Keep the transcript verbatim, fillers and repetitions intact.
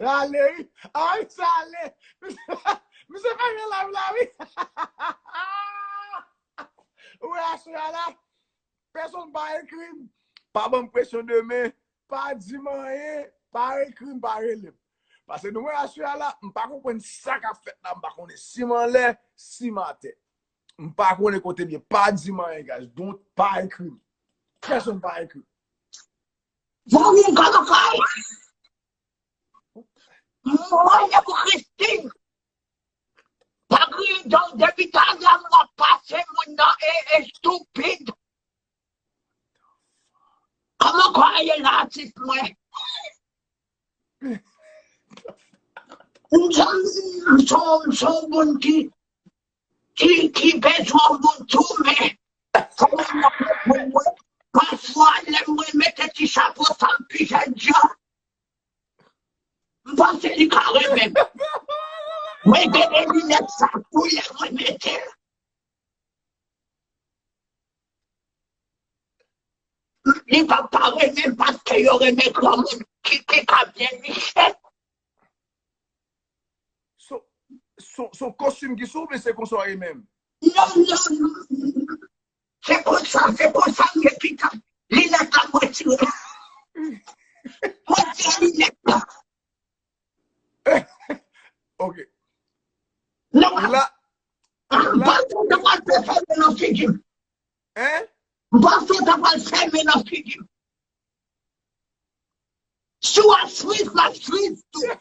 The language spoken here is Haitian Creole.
Ale, wi. A, misye ale. Misye, misye fèmen live la, wi. Ou wè aswè a la, pèsonn pa ekri m. Pa ban m presyon demen. Pa di m anyen. Pa ekri m, pa rele m. Paske nou wè aswè a la, m pa konprann sa k ap fèt la. M pa konnen si m anlè, si m atè. M pa konnen kote m ye. Pa di m anyen, guys. Don't, pa ekri m. Pèsonn pa ekri m. Zanmi m, kòman kòy? Mwen, se pou Christine. Pa kriye, donk, depi talè m ap pase moun nan e estipid. Kòman kòy ye la, atis mwen? M se yon moun ki, ki, ki bezwen yon moun tou, men fò mwen, pafwa, lè mwen mete ti chapo sa m pi jèn jan, m panse li ka renmen m. Mwen gen de linèt sa tou lè mwen mete l. Li pa, pa renmen m paske yo renmen granmoun ki, ki ka byen niche. So, so, so kostim ki sou, men se konsa w ye menm. Non, non, non. Se konsa, se konsa m ye pita. Linèt la mwen tire. Mwen tire linèt la. Ok. Non, la, m panse w ta pral fèmen nan figi m. Hein? M panse w ta pral fèmen nan figi m. Si w ap swiv, m ap swiv tou.